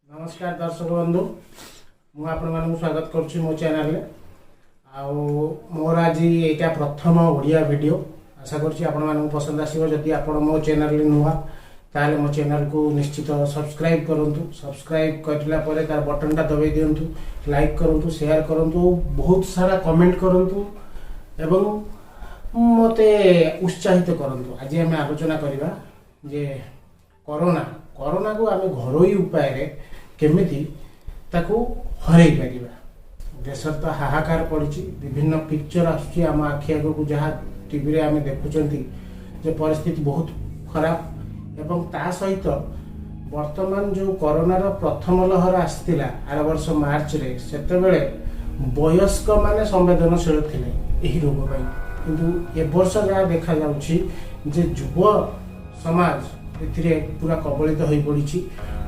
ନମସ୍କାର ଦର୍ଶକ ବନ୍ଧୁ, ମୁଁ ଆପଣମାନଙ୍କୁ ସ୍ୱାଗତ କରୁଛି ମୋ ଚ୍ୟାନେଲରେ। ଆଉ ମୋର ଆଜି ଏଇଟା ପ୍ରଥମ ଓଡ଼ିଆ ଭିଡ଼ିଓ। ଆଶା କରୁଛି ଆପଣମାନଙ୍କୁ ପସନ୍ଦ ଆସିବ। ଯଦି ଆପଣ ମୋ ଚ୍ୟାନେଲରେ ନୂଆ, ତାହେଲେ ମୋ ଚ୍ୟାନେଲକୁ ନିଶ୍ଚିତ ସବସ୍କ୍ରାଇବ୍ କରନ୍ତୁ। ସବସ୍କ୍ରାଇବ୍ କରିଲା ପରେ ତାର ବଟନଟା ଦବାଇ ଦିଅନ୍ତୁ, ଲାଇକ୍ କରନ୍ତୁ, ସେୟାର କରନ୍ତୁ, ବହୁତ ସାରା କମେଣ୍ଟ କରନ୍ତୁ ଏବଂ ମୋତେ ଉତ୍ସାହିତ କରନ୍ତୁ। ଆଜି ଆମେ ଆଲୋଚନା କରିବା ଯେ କରୋନାକୁ ଆମେ ଘରୋଇ ଉପାୟରେ କେମିତି ତାକୁ ହରେଇ ପାରିବା। ଦେଶରେ ତ ହାହାକାର ପଡ଼ିଛି, ବିଭିନ୍ନ ପିକ୍ଚର ଆସୁଛି ଆମ ଆଖି ଆଗକୁ, ଯାହା ଟିଭିରେ ଆମେ ଦେଖୁଛନ୍ତି ଯେ ପରିସ୍ଥିତି ବହୁତ ଖରାପ। ଏବଂ ତା ସହିତ ବର୍ତ୍ତମାନ ଯେଉଁ କରୋନାର ପ୍ରଥମ ଲହର ଆସିଥିଲା ଆର ବର୍ଷ ମାର୍ଚ୍ଚରେ, ସେତେବେଳେ ବୟସ୍କମାନେ ସମ୍ବେଦନଶୀଳ ଥିଲେ ଏହି ରୋଗ ପାଇଁ। କିନ୍ତୁ ଏ ବର୍ଷ ଯାହା ଦେଖାଯାଉଛି ଯେ ଯୁବ ସମାଜ ଏଥିରେ ପୁରା କବଳିତ ହୋଇପଡ଼ିଛି।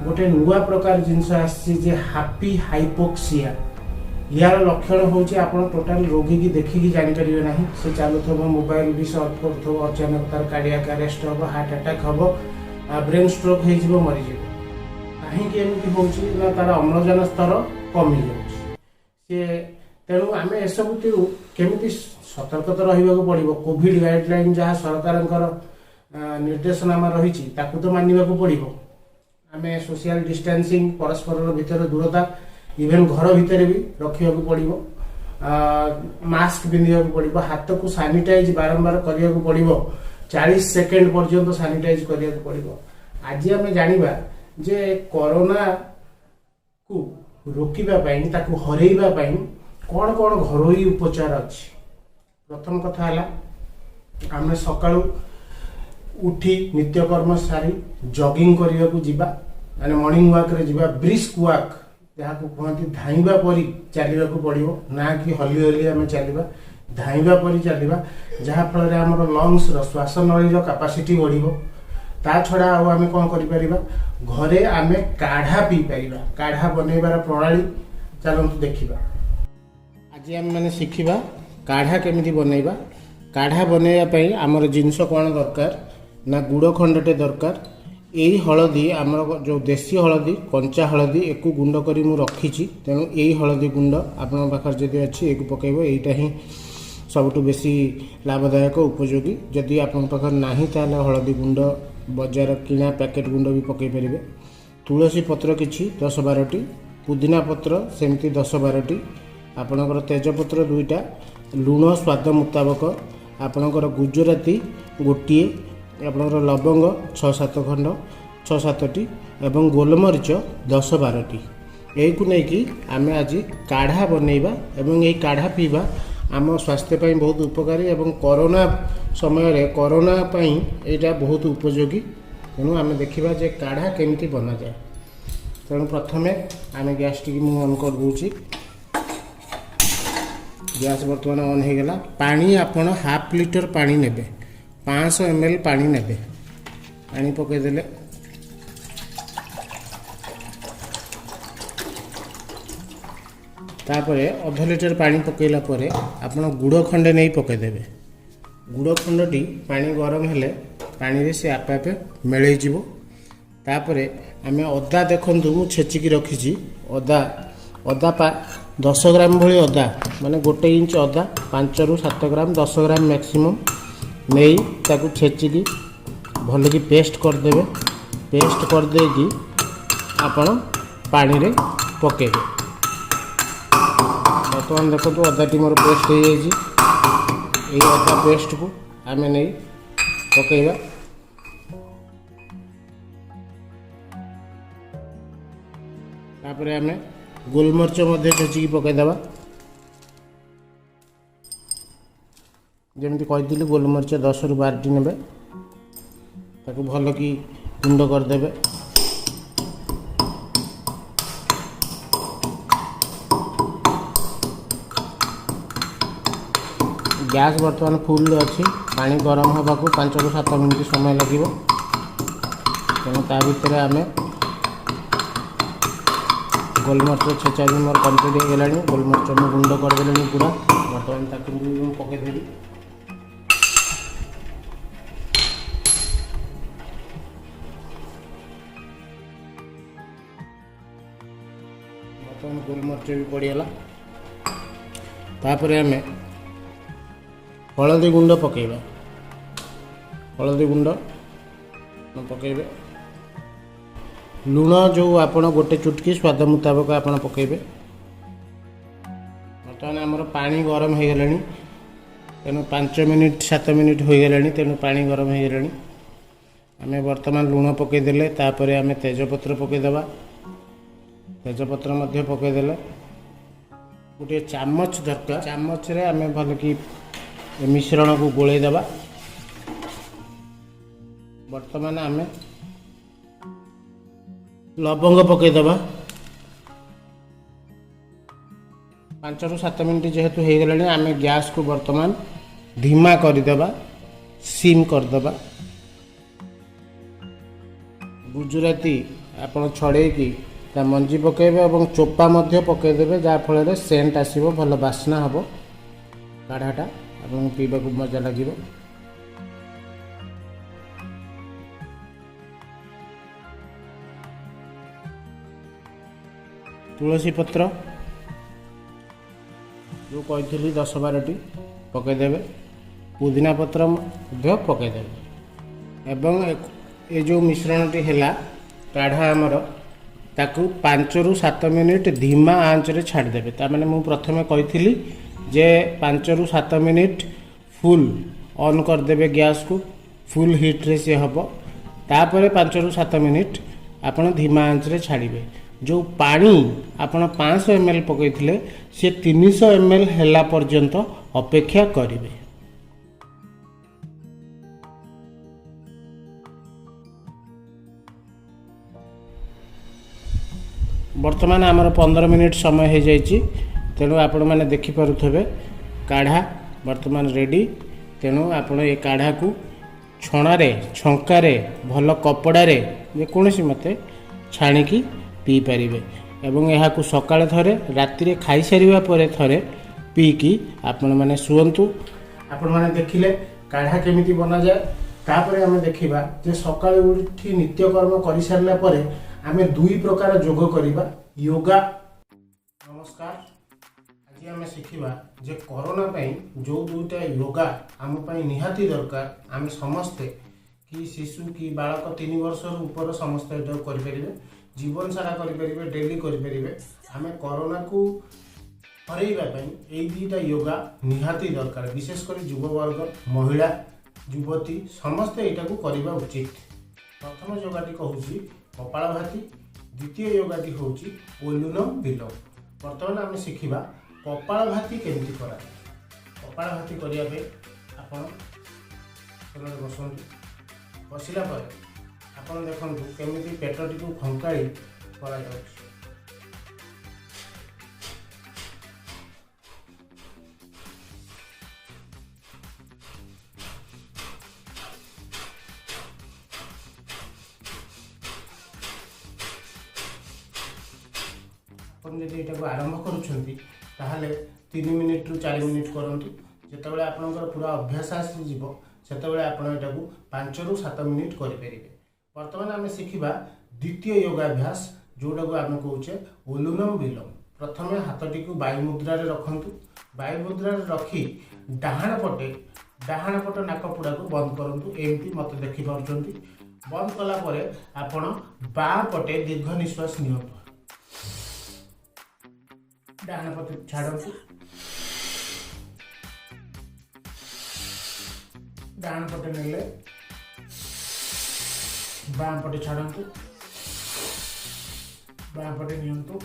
ଗୋଟେ ନୂଆ ପ୍ରକାର ଜିନିଷ ଆସିଛି ଯେ ହାପି ହାଇପୋକ୍ସିଆ। ୟାର ଲକ୍ଷଣ ହେଉଛି ଆପଣ ଟୋଟାଲ ରୋଗୀକି ଦେଖିକି ଜାଣିପାରିବେ ନାହିଁ। ସେ ଚାଲୁଥିବ, ମୋବାଇଲ ବି ସର୍ଫ କରୁଥିବ, ଅଚାନକ ତାର କାର୍ଡ଼ିଆକ୍ ଆରେଷ୍ଟ ହେବ, ହାର୍ଟ ଆଟାକ୍ ହେବ, ବ୍ରେନ୍ ଷ୍ଟ୍ରୋକ୍ ହେଇଯିବ, ମରିଯିବ। କାହିଁକି ଏମିତି ହେଉଛି ନା ତାର ଅମ୍ଳଜାନ ସ୍ତର କମିଯାଉଛି ସିଏ। ତେଣୁ ଆମେ ଏସବୁଥିରୁ କେମିତି ସତର୍କତା ରହିବାକୁ ପଡ଼ିବ। କୋଭିଡ଼ ଗାଇଡ଼ଲାଇନ୍ ଯାହା ସରକାରଙ୍କର ନିର୍ଦ୍ଦେଶନାମା ରହିଛି, ତାକୁ ତ ମାନିବାକୁ ପଡ଼ିବ। ଆମେ ସୋସିଆଲ ଡିଷ୍ଟାନ୍ସିଂ, ପରସ୍ପରର ଭିତରେ ଦୂରତା, ଇଭେନ୍ ଘର ଭିତରେ ବି ରଖିବାକୁ ପଡ଼ିବ, ମାସ୍କ ପିନ୍ଧିବାକୁ ପଡ଼ିବ, ହାତକୁ ସାନିଟାଇଜ ବାରମ୍ବାର କରିବାକୁ ପଡ଼ିବ, 40 ସେକେଣ୍ଡ ପର୍ଯ୍ୟନ୍ତ ସାନିଟାଇଜ କରିବାକୁ ପଡ଼ିବ। ଆଜି ଆମେ ଜାଣିବା ଯେ କରୋନାକୁ ରୋକିବା ପାଇଁ, ତାକୁ ହରେଇବା ପାଇଁ କ'ଣ କ'ଣ ଘରୋଇ ଉପଚାର ଅଛି। ପ୍ରଥମ କଥା ହେଲା, ଆମେ ସକାଳୁ ଉଠି ନିତ୍ୟକର୍ମ ସାରି ଜଗିଂ କରିବାକୁ ଯିବା, ମାନେ ମର୍ଣ୍ଣିଂ ୱାକ୍ରେ ଯିବା, ବ୍ରିସ୍କ ୱାକ୍ ଯାହାକୁ କୁହନ୍ତି, ଧାଇଁବା ପରି ଚାଲିବାକୁ ପଡ଼ିବ, ନା କି ହଲି ହଲି ଆମେ ଚାଲିବା, ଧାଇଁବା ପରି ଚାଲିବା, ଯାହାଫଳରେ ଆମର ଲଙ୍ଗସର, ଶ୍ୱାସନଳୀର କାପାସିଟି ବଢ଼ିବ। ତା ଛଡ଼ା ଆଉ ଆମେ କ'ଣ କରିପାରିବା? ଘରେ ଆମେ କାଢ଼ା ପିଇପାରିବା। କାଢ଼ା ବନେଇବାର ପ୍ରଣାଳୀ ଚାଲନ୍ତୁ ଦେଖିବା। ଆଜି ଆମେମାନେ ଶିଖିବା କାଢ଼ା କେମିତି ବନେଇବା। କାଢ଼ା ବନେଇବା ପାଇଁ ଆମର ଜିନିଷ କ'ଣ ଦରକାର ନା ଗୁଡ଼ ଖଣ୍ଡଟେ ଦରକାର। ଏଇ ହଳଦୀ, ଆମର ଯେଉଁ ଦେଶୀ ହଳଦୀ, କଞ୍ଚା ହଳଦୀ, ଏକୁ ଗୁଣ୍ଡ କରି ମୁଁ ରଖିଛି। ତେଣୁ ଏଇ ହଳଦୀ ଗୁଣ୍ଡ ଆପଣଙ୍କ ପାଖରେ ଯଦି ଅଛି, ଏକୁ ପକାଇବ। ଏଇଟା ହିଁ ସବୁଠୁ ବେଶୀ ଲାଭଦାୟକ, ଉପଯୋଗୀ। ଯଦି ଆପଣଙ୍କ ପାଖରେ ନାହିଁ, ତାହେଲେ ହଳଦୀ ଗୁଣ୍ଡ ବଜାର କିଣା ପ୍ୟାକେଟ୍ ଗୁଣ୍ଡ ବି ପକାଇ ପାରିବେ। ତୁଳସୀ ପତ୍ର କିଛି 10-12ଟି, ପୁଦିନା ପତ୍ର ସେମିତି 10-12ଟି, ଆପଣଙ୍କର ତେଜପତ୍ର ଦୁଇଟା, ଲୁଣ ସ୍ୱାଦ ମୁତାବକ, ଆପଣଙ୍କର ଗୁଜୁରାତି ଗୋଟିଏ, ଆପଣଙ୍କର ଲବଙ୍ଗ 6-7 ଖଣ୍ଡ, 6-7ଟି ଏବଂ ଗୋଲମରିଚ 10-12ଟି। ଏଇକୁ ନେଇକି ଆମେ ଆଜି କାଢ଼ା ବନେଇବା ଏବଂ ଏଇ କାଢ଼ା ପିଇବା ଆମ ସ୍ୱାସ୍ଥ୍ୟ ପାଇଁ ବହୁତ ଉପକାରୀ ଏବଂ କରୋନା ସମୟରେ କରୋନା ପାଇଁ ଏଇଟା ବହୁତ ଉପଯୋଗୀ। ତେଣୁ ଆମେ ଦେଖିବା ଯେ କାଢ଼ା କେମିତି ବନାଯାଏ। ତେଣୁ ପ୍ରଥମେ ଆମେ ଗ୍ୟାସ୍ଟିକି ମୁଁ ଅନ୍ କରିଦେଉଛି। ଗ୍ୟାସ୍ ବର୍ତ୍ତମାନ ଅନ୍ ହେଇଗଲା। ପାଣି ଆପଣ ହାଫ୍ ଲିଟର ପାଣି ନେବେ, 500 ml ପାଣି ନେବେ। ପାଣି ପକାଇଦେଲେ। ତାପରେ ଅଧ ଲିଟର ପାଣି ପକାଇଲା ପରେ ଆପଣ ଗୁଡ଼ ଖଣ୍ଡେ ନେଇ ପକାଇଦେବେ। ଗୁଡ଼ ଖଣ୍ଡଟି ପାଣି ଗରମ ହେଲେ ପାଣିରେ ସେ ଆପେ ଆପେ ମିଳେଇଯିବ। ତାପରେ ଆମେ ଅଦା, ଦେଖନ୍ତୁ ମୁଁ ଛେଚିକି ରଖିଛି ଅଦା। ଅଦା 10 ଗ୍ରାମ ଭଳି ଅଦା, ମାନେ ଗୋଟେ ଇଞ୍ଚ ଅଦା, 5ରୁ 7 ଗ୍ରାମ, 10 ଗ୍ରାମ ମ୍ୟାକ୍ସିମମ୍ ନେଇ ତାକୁ ଛେଚିକି ଭଲକି ପେଷ୍ଟ କରିଦେବେ। ପେଷ୍ଟ କରିଦେଇକି ଆପଣ ପାଣିରେ ପକାଇବେ। ବର୍ତ୍ତମାନ ଦେଖନ୍ତୁ, ଅଦାଟି ମୋର ପେଷ୍ଟ ହେଇଯାଇଛି। ଏଇ ଅଦା ପେଷ୍ଟକୁ ଆମେ ନେଇ ପକାଇବା। ତାପରେ ଆମେ ଗୋଲମରିଚ ମଧ୍ୟ ଛେଚିକି ପକାଇଦେବା। ଯେମିତି କହିଥିଲି, ଗୋଲମରିଚ 10ରୁ 12ଟି ନେବେ, ତାକୁ ଭଲକି ଗୁଣ୍ଡ କରିଦେବେ। ଗ୍ୟାସ୍ ବର୍ତ୍ତମାନ ଫୁଲ୍ ଅଛି। ପାଣି ଗରମ ହେବାକୁ 5ରୁ 7 ମିନିଟ୍ ସମୟ ଲାଗିବ। ତେଣୁ ତା ଭିତରେ ଆମେ ଗୋଲମରିଚ ଛେଚା ବି ମୋର କମ୍ପ୍ଲିଟ୍ ହେଇଗଲାଣି। ଗୋଲମରିଚ ମୁଁ ଗୁଣ୍ଡ କରିଦେଲିଣି ପୁରା। ବର୍ତ୍ତମାନ ତାକୁ ବି ମୁଁ ପକାଇଦେବି। ବର୍ତ୍ତମାନ ଗୋଲମରିଚ ବି ପଡ଼ିଗଲା। ତାପରେ ଆମେ ହଳଦୀ ଗୁଣ୍ଡ ପକାଇବା। ହଳଦୀ ଗୁଣ୍ଡ ପକାଇବେ। ଲୁଣ ଯେଉଁ ଆପଣ ଗୋଟେ ଚୁଟକି ସ୍ୱାଦ ମୁତାବକ ଆପଣ ପକାଇବେ। ବର୍ତ୍ତମାନ ଆମର ପାଣି ଗରମ ହୋଇଗଲାଣି, ତେଣୁ 5 ମିନିଟ୍ 7 ମିନିଟ୍ ହୋଇଗଲାଣି, ତେଣୁ ପାଣି ଗରମ ହୋଇଗଲାଣି। ଆମେ ବର୍ତ୍ତମାନ ଲୁଣ ପକାଇଦେଲେ। ତାପରେ ଆମେ ତେଜପତ୍ର ପକାଇଦେବା। ତେଜପତ୍ର ମଧ୍ୟ ପକାଇଦେଲେ। ଗୋଟିଏ ଚାମଚ ଦରକାର। ଚାମଚରେ ଆମେ ଭଲକି ଏ ମିଶ୍ରଣକୁ ଗୋଳେଇ ଦେବା। ବର୍ତ୍ତମାନ ଆମେ ଲବଙ୍ଗ ପକାଇଦେବା। 5ରୁ 7 ମିନିଟ୍ ଯେହେତୁ ହେଇଗଲାଣି, ଆମେ ଗ୍ୟାସ୍କୁ ବର୍ତ୍ତମାନ ଧୀମା କରିଦେବା, ସିମ୍ କରିଦେବା। ଗୁଜୁରାତି ଆପଣ ଛଡ଼େଇକି ତା ମଞ୍ଜି ପକାଇବେ ଏବଂ ଚୋପା ମଧ୍ୟ ପକାଇଦେବେ, ଯାହାଫଳରେ ସେଣ୍ଟ ଆସିବ, ଭଲ ବାସ୍ନା ହେବ। କାଢ଼ାଟା ଆପଣଙ୍କୁ ପିଇବାକୁ ମଜା ଲାଗିବ। ତୁଳସୀ ପତ୍ର ଯେଉଁ କହିଥିଲି 10-12ଟି ପକାଇଦେବେ। ପୁଦିନା ପତ୍ର ମଧ୍ୟ ପକାଇଦେବେ ଏବଂ ଏ ଯେଉଁ ମିଶ୍ରଣଟି ହେଲା କାଢ଼ା ଆମର, ତାକୁ 5ରୁ 7 ମିନିଟ୍ ଧୀମା ଆଞ୍ଚରେ ଛାଡ଼ିଦେବେ। ତାମାନେ ମୁଁ ପ୍ରଥମେ କହିଥିଲି ଯେ 5ରୁ 7 ମିନିଟ୍ ଫୁଲ୍ ଅନ୍ କରିଦେବେ ଗ୍ୟାସ୍କୁ, ଫୁଲ୍ ହିଟ୍ରେ ସିଏ ହେବ। ତାପରେ 5ରୁ 7 ମିନିଟ୍ ଆପଣ ଧୀମା ଆଞ୍ଚରେ ଛାଡ଼ିବେ। ଯେଉଁ ପାଣି ଆପଣ 500 ml ପକାଇଥିଲେ, ସେ 300 ml ହେଲା ପର୍ଯ୍ୟନ୍ତ ଅପେକ୍ଷା କରିବେ। ବର୍ତ୍ତମାନ ଆମର 15 ମିନିଟ୍ ସମୟ ହୋଇଯାଇଛି, ତେଣୁ ଆପଣମାନେ ଦେଖିପାରୁଥିବେ କାଢ଼ା ବର୍ତ୍ତମାନ ରେଡ଼ି। ତେଣୁ ଆପଣ ଏ କାଢ଼ାକୁ ଛଣାରେ, ଛଙ୍କାରେ, ଭଲ କପଡ଼ାରେ ଯେକୌଣସି ମତେ ଛାଣିକି ପିଇପାରିବେ ଏବଂ ଏହାକୁ ସକାଳେ ଥରେ, ରାତିରେ ଖାଇସାରିବା ପରେ ଥରେ ପିଇକି ଆପଣମାନେ ଶୁଅନ୍ତୁ। ଆପଣମାନେ ଦେଖିଲେ କାଢ଼ା କେମିତି ବନାଯାଏ। ତାପରେ ଆମେ ଦେଖିବା ଯେ ସକାଳୁ ଉଠି ନିତ୍ୟକର୍ମ କରିସାରିଲା ପରେ ଆମେ ଦୁଇ ପ୍ରକାର ଯୋଗ କରିବା, ୟୋଗା। ନମସ୍କାର। ଆଜି ଆମେ ଶିଖିବା ଯେ କରୋନା ପାଇଁ ଯେଉଁ ଦୁଇଟା ୟୋଗା ଆମ ପାଇଁ ନିହାତି ଦରକାର। ଆମେ ସମସ୍ତେ, କି ଶିଶୁ କି ବାଳକ, 3 ବର୍ଷରୁ ଉପର ସମସ୍ତେ ଏଟାକୁ କରିପାରିବେ, ଜୀବନ ସାରା କରିପାରିବେ, ଡେଲି କରିପାରିବେ। ଆମେ କରୋନାକୁ ହରେଇବା ପାଇଁ ଏଇ ଦୁଇଟା ୟୋଗା ନିହାତି ଦରକାର। ବିଶେଷ କରି ଯୁବବର୍ଗ, ମହିଳା, ଯୁବତୀ ସମସ୍ତେ ଏଇଟାକୁ କରିବା ଉଚିତ। ପ୍ରଥମ ଯୋଗାଟି କହୁଛି କପାଳଭାତି, ଦ୍ୱିତୀୟ ଯୋଗାଟି ହେଉଛି ଅନୁଲୋମ ବିଲୋମ। ବର୍ତ୍ତମାନ ଆମେ ଶିଖିବା କପାଳଭାତି କେମିତି କରାଯାଏ। କପାଳଭାତି କରିବା ପାଇଁ ଆପଣ ଆସନରେ ବସନ୍ତୁ। ବସିଲା ପରେ ଆପଣ ଦେଖନ୍ତୁ କେମିତି ପେଟଟିକୁ ଖଙ୍କାଳି କରାଯାଉଛି। ଆପଣ ଯଦି ଏଇଟାକୁ ଆରମ୍ଭ କରୁଛନ୍ତି, ତାହେଲେ 3 ମିନିଟ୍ରୁ 4 ମିନିଟ୍ କରନ୍ତୁ। ଯେତେବେଳେ ଆପଣଙ୍କର ପୁରା ଅଭ୍ୟାସ ଆସିଯିବ, ସେତେବେଳେ ଆପଣ ଏଟାକୁ 5ରୁ 7 ମିନିଟ୍ କରିପାରିବେ। ବର୍ତ୍ତମାନ ଆମେ ଶିଖିବା ଦ୍ୱିତୀୟ ଯୋଗାଭ୍ୟାସ, ଯେଉଁଟାକୁ ଆମେ କହୁଛେ ଅନୁଲୋମ ବିଲୋମ। ପ୍ରଥମେ ହାତଟିକୁ ବାୟୁ ମୁଦ୍ରାରେ ରଖନ୍ତୁ। ବାୟୁ ମୁଦ୍ରାରେ ରଖି ଡାହାଣ ପଟ ନାକପୁଡ଼ାକୁ ବନ୍ଦ କରନ୍ତୁ। ଏମିତି ମୋତେ ଦେଖିପାରୁଛନ୍ତି। ବନ୍ଦ କଲା ପରେ ଆପଣ ବାଁ ପଟେ ଦୀର୍ଘ ନିଶ୍ୱାସ ନିଅନ୍ତୁ, ଡାହାଣ ପଟେ ଛାଡ଼ନ୍ତୁ। ଡାହାଣ ପଟେ ନେଲେ ବାଁ ପଟେ ଛାଡ଼ନ୍ତୁ, ବାଁ ପଟେ ନିଅନ୍ତୁ,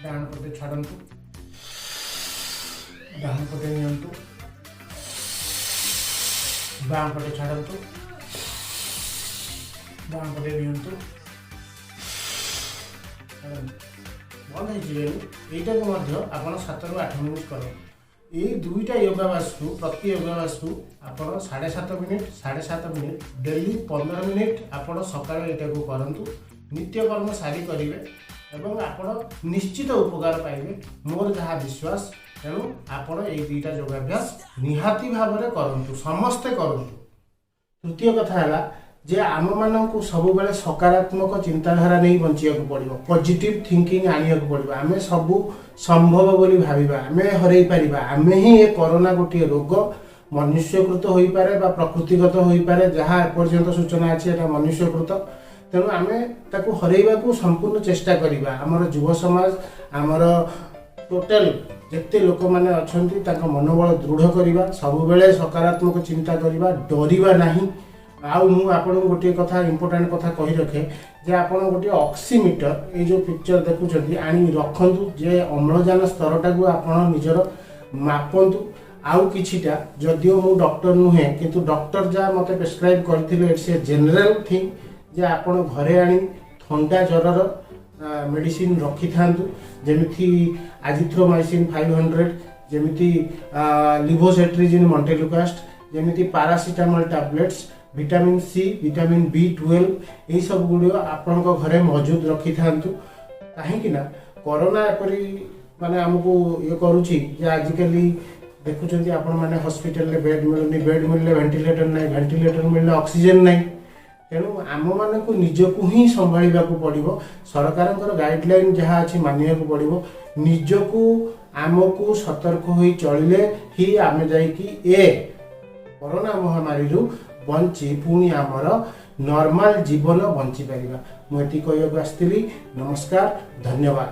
ଡାହାଣ ପଟେ ଛାଡ଼ନ୍ତୁ, ଡାହାଣ ପଟେ ନିଅନ୍ତୁ, ବାଁ ପଟେ ଛାଡ଼ନ୍ତୁ, ବାଁ ପଟେ ନିଅନ୍ତୁ, ଛାଡ଼ନ୍ତୁ। ବନ୍ଦ ହେଇଯିବେନି। ଏଇଟାକୁ ମଧ୍ୟ ଆପଣ 7ରୁ 8 ମିନିଟ୍ କରନ୍ତୁ। ଏଇ ଦୁଇଟା ଯୋଗାଭ୍ୟାସକୁ, ପ୍ରତି ଯୋଗାଭ୍ୟାସକୁ ଆପଣ 7.5 ମିନିଟ୍, 7.5 ମିନିଟ୍, ଡେଲି 15 ମିନିଟ୍ ଆପଣ ସକାଳେ ଏଇଟାକୁ କରନ୍ତୁ। ନିତ୍ୟକର୍ମ ସାରି କରିବେ ଏବଂ ଆପଣ ନିଶ୍ଚିତ ଉପକାର ପାଇବେ, ମୋର ଯାହା ବିଶ୍ୱାସ। ତେଣୁ ଆପଣ ଏଇ ଦୁଇଟା ଯୋଗାଭ୍ୟାସ ନିହାତି ଭାବରେ କରନ୍ତୁ, ସମସ୍ତେ କରନ୍ତୁ। ତୃତୀୟ କଥା ହେଲା ଯେ ଆମମାନଙ୍କୁ ସବୁବେଳେ ସକାରାତ୍ମକ ଚିନ୍ତାଧାରା ନେଇ ବଞ୍ଚିବାକୁ ପଡ଼ିବ, ପଜିଟିଭ୍ ଥିଙ୍କିଂ ଆଣିବାକୁ ପଡ଼ିବ। ଆମେ ସବୁ ସମ୍ଭବ ବୋଲି ଭାବିବା, ଆମେ ହରେଇ ପାରିବା। ଆମେ ହିଁ ଏ କରୋନା ଗୋଟିଏ ରୋଗ, ମନୁଷ୍ୟକୃତ ହୋଇପାରେ ବା ପ୍ରକୃତିଗତ ହୋଇପାରେ। ଯାହା ଏପର୍ଯ୍ୟନ୍ତ ସୂଚନା ଅଛି, ଏଟା ମନୁଷ୍ୟକୃତ। ତେଣୁ ଆମେ ତାକୁ ହରେଇବାକୁ ସମ୍ପୂର୍ଣ୍ଣ ଚେଷ୍ଟା କରିବା। ଆମର ଯୁବ ସମାଜ, ଆମର ଟୋଟାଲ ଯେତେ ଲୋକମାନେ ଅଛନ୍ତି, ତାଙ୍କ ମନୋବଳ ଦୃଢ଼ କରିବା, ସବୁବେଳେ ସକାରାତ୍ମକ ଚିନ୍ତା କରିବା, ଡରିବା ନାହିଁ। ଆଉ ମୁଁ ଆପଣଙ୍କୁ ଗୋଟିଏ କଥା, ଇମ୍ପୋର୍ଟାଣ୍ଟ କଥା କହି ରଖେ ଯେ ଆପଣ ଗୋଟିଏ ଅକ୍ସିମିଟର, ଏଇ ଯେଉଁ ପିକ୍ଚର ଦେଖୁଛନ୍ତି, ଆଣି ରଖନ୍ତୁ ଯେ ଅମ୍ଳଜାନ ସ୍ତରଟାକୁ ଆପଣ ନିଜର ମାପନ୍ତୁ। ଆଉ କିଛିଟା, ଯଦିଓ ମୁଁ ଡକ୍ଟର ନୁହେଁ, କିନ୍ତୁ ଡକ୍ଟର ଯାହା ମୋତେ ପ୍ରେସକ୍ରାଇବ୍ କରିଥିଲେ, it's a general thing ଯେ ଆପଣ ଘରେ ଆଣି ଥଣ୍ଡା ଜ୍ୱରର ମେଡ଼ିସିନ ରଖିଥାନ୍ତୁ, ଯେମିତି ଆଜିଥ୍ରୋମାଇସିନ୍ 500, ଯେମିତି ଲିଭୋସେଟ୍ରିଜିନ୍, ମଣ୍ଟେଲୁକାଷ୍ଟ, ଯେମିତି paracetamol tablets, vitamin C, vitamin B12, ଏଇସବୁ ଗୁଡ଼ିକ ଆପଣଙ୍କ ଘରେ ମହଜୁଦ ରଖିଥାନ୍ତୁ। କାହିଁକି ନା କରୋନା ଏପରି ମାନେ ଆମକୁ ଇଏ କରୁଛି ଯେ ଆଜିକାଲି ଦେଖୁଛନ୍ତି ଆପଣମାନେ, ହସ୍ପିଟାଲରେ ବେଡ୍ ମିଳୁନି, ବେଡ୍ ମିଳିଲେ ଭେଣ୍ଟିଲେଟର ନାହିଁ, ଭେଣ୍ଟିଲେଟର ମିଳିଲେ ଅକ୍ସିଜେନ୍ ନାହିଁ। ତେଣୁ ଆମମାନଙ୍କୁ ନିଜକୁ ହିଁ ସମ୍ଭାଳିବାକୁ ପଡ଼ିବ। ସରକାରଙ୍କର ଗାଇଡ଼ଲାଇନ୍ ଯାହା ଅଛି ମାନିବାକୁ ପଡ଼ିବ। ନିଜକୁ ଆମକୁ ସତର୍କ ହୋଇ ଚଳିଲେ ହିଁ ଆମେ ଯାଇକି ଏ କରୋନା ମହାମାରୀରୁ ବଞ୍ଚି ପୁଣି ଆମର ନର୍ମାଲ ଜୀବନ ବଞ୍ଚିପାରିବା। ମୁଁ ଏତିକି କହିବାକୁ ଆସିଥିଲି। ନମସ୍କାର, ଧନ୍ୟବାଦ।